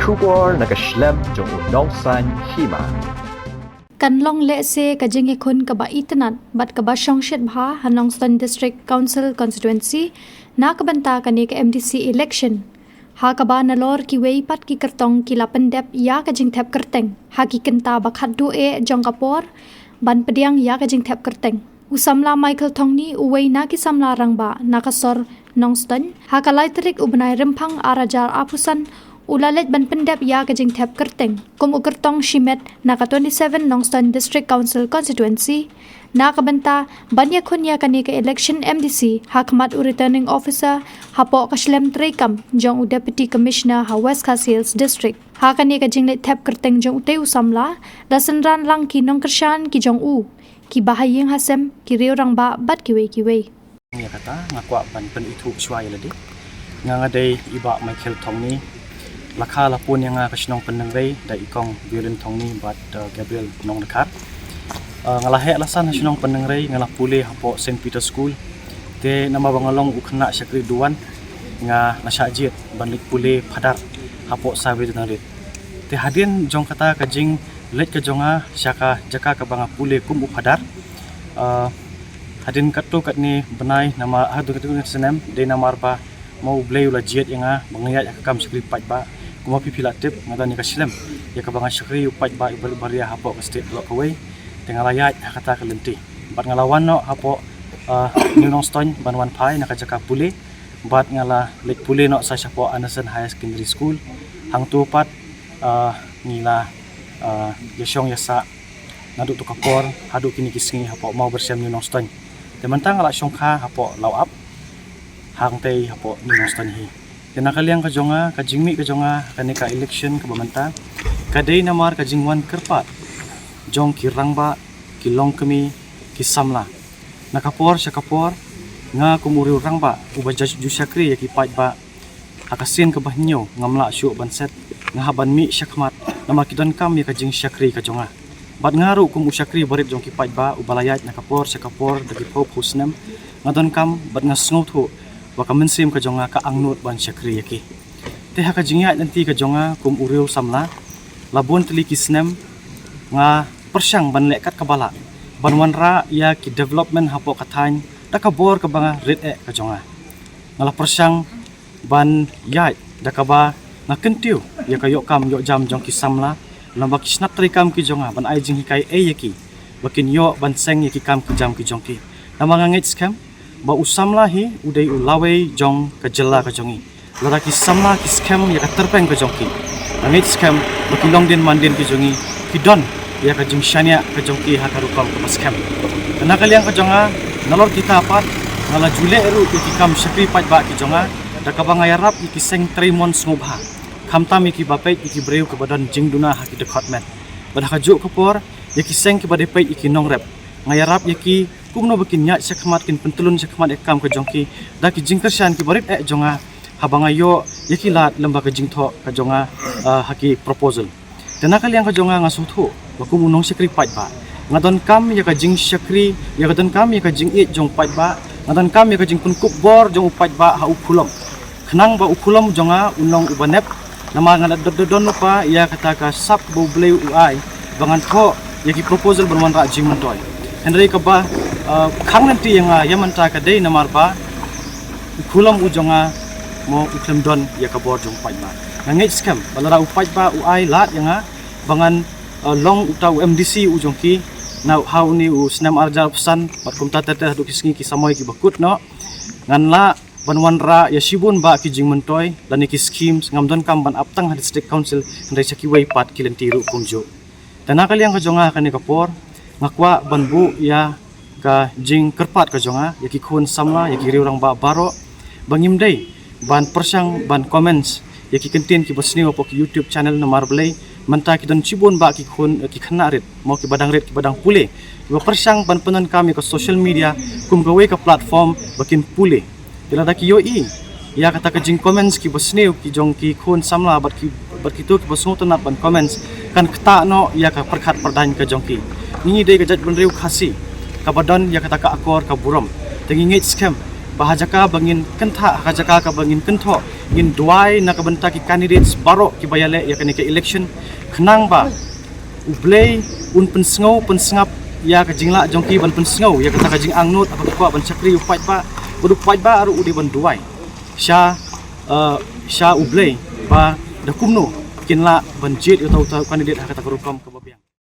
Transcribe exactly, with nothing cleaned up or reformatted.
Khubor na ka shlem jong u Nongsaiñ Hima. Kan long lehse ka jingïakhun kaba itynnad bad kaba shongshit bha ha Nongstoiñ District Council Constituency na ka bynta kane ka M D C election, ha kaba nalor kiwei pat ki kyrtong ki la pyndep ïa ka jingthep kyrteng ha ki kynta ba khatduh eh jong ka por ban pdiang ïa ka jingthep kyrteng. U samla Michael Thongni, uwei na ki samla rangbah na ka sor Nongstoiñ, ha ka lai tarik u bnai Rymphang ar hajar arphew san, u la leit ban pyndep ïa ka jingthep kyrteng kum u kyrtong shimet na ka twenty-seven Nongstoiñ District Council Constituency na ka bynta ban ïakhun ïa kane ka election M D C ha khmat u returning officer hapoh ka shlem treikam jong u Deputy Commissioner ha West Khasi Hills District. Ha kane ka jingleit thep kyrteng jong utei u samla, la synran lang ki nongkyrshan ki jong u, ki bahaïing hasem, ki riew rangbah bad kiwei kiwei. Ïa kata nga kwah ban pynithuh shuwa ïa lade. Nga nga dei i Bah Michael Thongni. La kha la pun ïa nga ka shnong Pyndengrei da i Kong Violin Thongni bad, uh, Gabriel Nongdkhar. Uh, nga la heh la san ha shnong Pyndengrei, nga la pule hapoh Saint Peter School. Te namar ba nga long u khynnah shakri duwan, nga la shah jied ban leit pule phadar hapoh Sawitnari. Te hadien jong kata ka jingleit ka jong nga sha ka jaka kaba nga pule kum u phadar, uh, hadien katto katne bnai namar, hadien katto katne snem, dei namar ba ma U Blei u la jied ïa nga ba nga ïaid ha ka kam shakri paidbah. Kum ma phi phi la tip, nga don ïa ka shlem ïa kaba nga shakri u paidbah ïa u barit baria hapoh ka state baroh kawei. Te nga la ïaid ha kata ka lynti bad nga la wan noh hapoh, uh, New Nongstoiñ ban wan phai na ka jaka pule. Bad nga la leit pule noh sa shapoh Anderson Higher Secondary School. Hangto pat, uh, ngi la, uh, ïashong ïasah naduh tu ka por haduh kine ki sngi hapoh Mawbyrsham New Nongstoiñ. Te mynta nga la shongkha hapoh Lawap, hangtei hapoh New Nongstoiñ hi. Te na ka liang ka jong nga, ka jingmih ka jong nga ha kane ka election kaba mynta ka dei namar ka jingwan kyrpad jong ki rangbah, ki longkmie, ki samla. Na ka por sha ka por, nga kum u riew rangbah uba ju shakri ïa ki paidbah, ha ka sien kaba hynñiew ngam lah shuh ban set, nga hap ban mih shakhmat namar ki donkam ïa ka jingshakri ka jong nga. Bad nga ruh kum u shakri barit jong ki paidbah uba la ïaid na ka por sha ka por da ki phew phew snem, nga donkam bad nga sngewthuh ba ka mynsiem ka jong nga ka angnud ban shakri ïa ki. Te ha ka jingïaid lynti ka jong nga kum u riew samla, la bun tylli ki snem nga pyrshang ban leh kat kaba lah ban wanrah ïa ki development hapoh ka thaiñ da ka bor kaba nga rit eh ka jong nga. Nga la pyrshang ban ïaid da kaba nga kyntiew ïa ka ïoh kam ïoh jam jong ki samla, lymba ki shnat treikam ki jong nga ban ai jinghikai ei ïa ki ba kin ïoh ban seng ïa ki kam ki jam ki jong ki. Namar nga ngeit skhem ba u samla hi u dei u lawei jong ka jylla ka jong ngi. Lada ki samla ki skhem ïa ka tyrpeng ka jong ki, nga ngeit skhem ba ki longdien mandien ki jong ngi ki don ïa ka jingshaniah ka jong ki ha ka rukom kaba skhem. Te na ka liang ka jong nga, nalor kita pat nga la ju leh ruh ïa ki kam shakri paidbah ki jong nga da kaba nga ïarap ïa ki seng trei mon sngewbha, khamtam ïa kiba peit ïa ki briew kiba don jingduna ha ki dkhot met. Bad ha kajuh ka por, ïa ki seng kiba dei peit ïa ki nongrep, nga ïarap ïa ki kumno ba kin ïaid shakhmat, kin pyntyllun shakhmat ïa ka kam ka jong ki da ki jingkyrshan kiba rit eh jong nga, haba nga ïoh ïa ki lad lymba ka jingthoh ka jong nga, ah, ha ki proposal. Te na ka liang ka jong nga, nga sngewthuh ba kum u nongshakri paidbah, nga donkam ïa ka jingshakri, ïa ka donkam ïa ka jingïeit jong paidbah, nga donkam ïa ka jingpynkup bor jong u paidbah ha u Khulom. Khnang ba u Khulom jong nga un long uba nep, namar nga la don, don, don lypa ïa kata ka sap ba U Blei u ai ba ngan thoh ïa ki proposal ban wanrah jingmyntoi. Hynrei kaba, eh, khang lynti ïa nga ïa mynta ka dei namar ba u Khulom u jong nga mo u khlem don ïa ka bor jong u paidbah. Nga ngeit skhem ba lada u paidbah u ai lad ïa nga ba ngan, eh, long uta u M D C u jong ki, na ha une u snem ar hajar arphew san bad kumta ter ter haduh ki sngi ki samoi kiba kut noh, ngan lah ban wanrah ïa shibun bah ki jingmyntoi lane ki schemes, ngam donkam ban ap tang ha District Council hynrei sha kiwei pat ki lynti ruh kumjuh. Te na ka liang ka jong nga ha kane ka por, nga kwah ban buh ïa ka jingkyrpad ka jong nga ïa ki khun samla, ïa ki riew rangbah baroh, ba ngim dei ban pyrshang ban comments ïa ki kyntien kiba sniew hapoh ki YouTube channel, namar balei mynta ki don shibun bah ki khun, ki khynnah rit mo kiba dang rit, kiba dang pule, kiba pyrshang ban pyndonkam ïa ka social media kum kawei ka platform ba kin pule. Te lada ki ïohi ïa kata ka jingcomments kiba sniew ki jong ki khun samla bad ki, bad kito kiba sngewtynnat ban comments, kan ktah noh ïa ka pyrkhat pyrdaiñ ka jong ki. Ngi dei ka jaitbynriew Khasi kaba don ïa kata ka akor ka burom. Te ngi ngeit skhem ba ha jaka ba ngin kyntha, ha jaka ka ba ngin kynthoh, ngin duwai na ka bynta ki candidates baroh ki ba ïaleh ïa kane ka election, khnang ba U Blei un pynsngew pynsngap ïa ka jinglah jong ki, ban pynsngew ïa kata ka jingangnud ha kata ka kwah ban shakri u paidbah, bad u paidbah ruh u dei ban duwai sha, eh, sha U Blei ba da kumno kin lah ban jied ïa uta u candidate ha kata ka rukom ka ba biang.